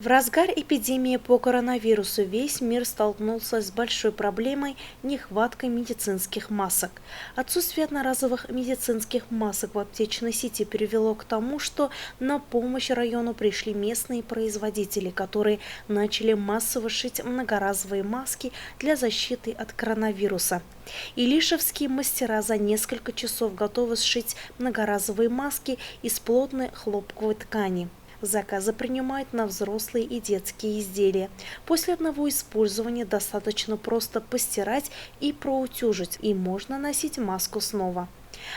В разгар эпидемии по коронавирусу весь мир столкнулся с большой проблемой нехваткой медицинских масок. Отсутствие одноразовых медицинских масок в аптечной сети привело к тому, что на помощь району пришли местные производители, которые начали массово шить многоразовые маски для защиты от коронавируса. Илишевские мастера за несколько часов готовы сшить многоразовые маски из плотной хлопковой ткани. Заказы принимают на взрослые и детские изделия. После одного использования достаточно просто постирать и проутюжить, и можно носить маску снова.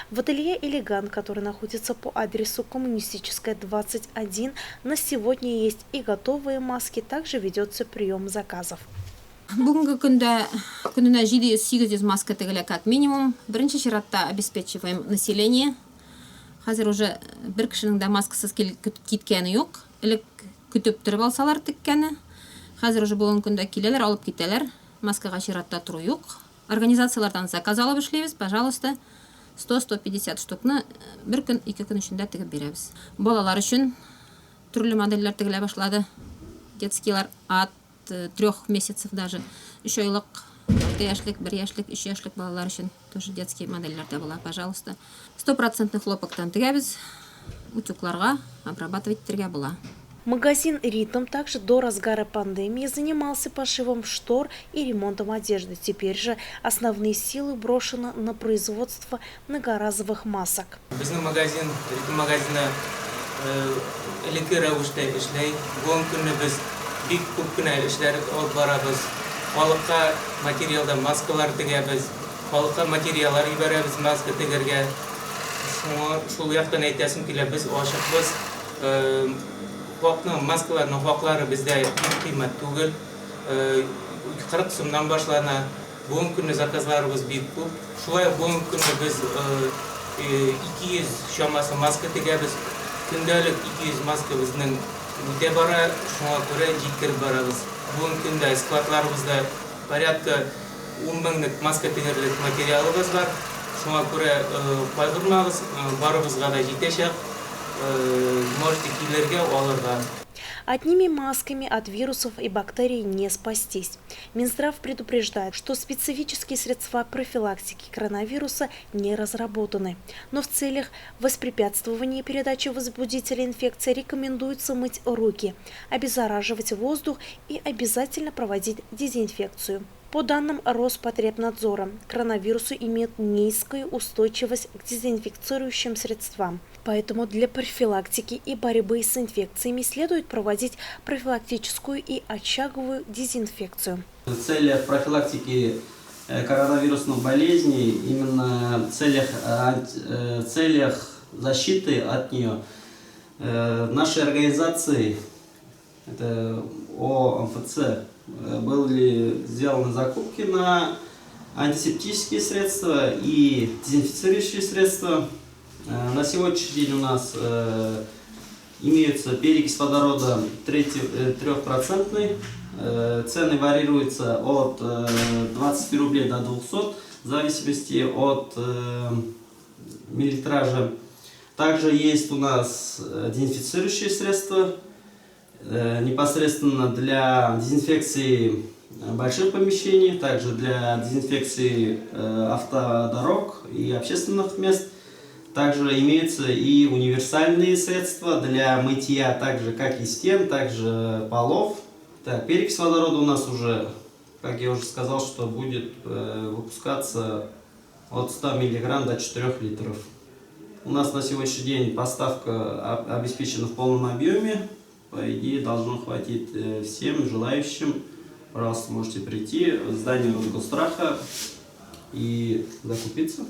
В ателье «Элегант», который находится по адресу Коммунистическая, 21, на сегодня есть и готовые маски, также ведется прием заказов. Бүгенге көндә көненә 700-800 маска тегелә как минимум. Беренче чиратта обеспечиваем население. Хәзер уже бер кешенең дә маскасыз киткәне юк. Элек көтеп торып алсалар теккәне. Хәзер уже бүгенге көндә киләләр, алып китәләр. Маскага чиратта тору юк. Организацияләрдән заказ алып эшлибез, пожалуйста. 100-150 штукны бер көн, 2 көн эчендә тегеп бирәбез. Балалар өчен төрле модельләр тегелә башлады. Детскийлар от 3 месяцев даже. 3 айлык, 6 яшьлек, 1 яшьлек, 3 яшьлек балалар өчен тоже детский модельләр дә була, пожалуйста. Стопроцентный хлопоктан тегәбез. Утюгларга обрабатывать итәргә була. Магазин «Ритм» также до разгара пандемии занимался пошивом штор и ремонтом одежды. Теперь же основные силы брошены на производство многоразовых масок. Безнең магазин, Ритм магазины элекке рәвештә эшли. Бүгенге көнне без бик күп кенә эшләр алып барабыз. Халыкка материалдан маскалар тегәбез, халыкка материаллар җибәрәбез маска тегәргә. Шуңа шул яктан әйтәсем килә, без ачыкбыз. Хакның маскаларның хаклары бездә бик кыйммәт түгел. 40 сумнан башлана. Бүгенге көнне заказларыбыз бик күп. Шулай ук бүгенге көнне без 200 чамасы маска тегәбез. Көндәлек 200 маска безнең үтә бара, шуңа күрә җиткереп барабыз. Бүгенге көндә складларыбызда порядка 10 меңлек маска тегерлек материалыбыз бар. Шуңа күрә кайгырмагыз, барыбызга да җитәчәк. Можете килергә, алырга. Одними масками от вирусов и бактерий не спастись. Минздрав предупреждает, что специфические средства профилактики коронавируса не разработаны. Но в целях воспрепятствования передачи возбудителя инфекции рекомендуется мыть руки, обеззараживать воздух и обязательно проводить дезинфекцию. По данным Роспотребнадзора, коронавирусы имеют низкую устойчивость к дезинфицирующим средствам. Поэтому для профилактики и борьбы с инфекциями следует проводить профилактическую и очаговую дезинфекцию. В целях профилактики коронавирусных болезней, именно в целях защиты от нее, нашей организации, это ОМФЦ, были сделаны закупки на антисептические средства и дезинфицирующие средства. На сегодняшний день у нас имеются перекись водорода трехпроцентный. Цены варьируются от 20 рублей до 200, в зависимости от миллилитража. Также есть у нас дезинфицирующие средства, непосредственно для дезинфекции больших помещений, также для дезинфекции автодорог и общественных мест. Также имеются и универсальные средства для мытья, так же как и стен, также полов. Так, перекись водорода у нас уже, как я уже сказал, что будет выпускаться от 100 миллиграмм до 4 литров. У нас на сегодняшний день поставка обеспечена в полном объеме. По идее, должно хватить всем желающим. Пожалуйста, можете прийти в здание Росгосстраха и закупиться.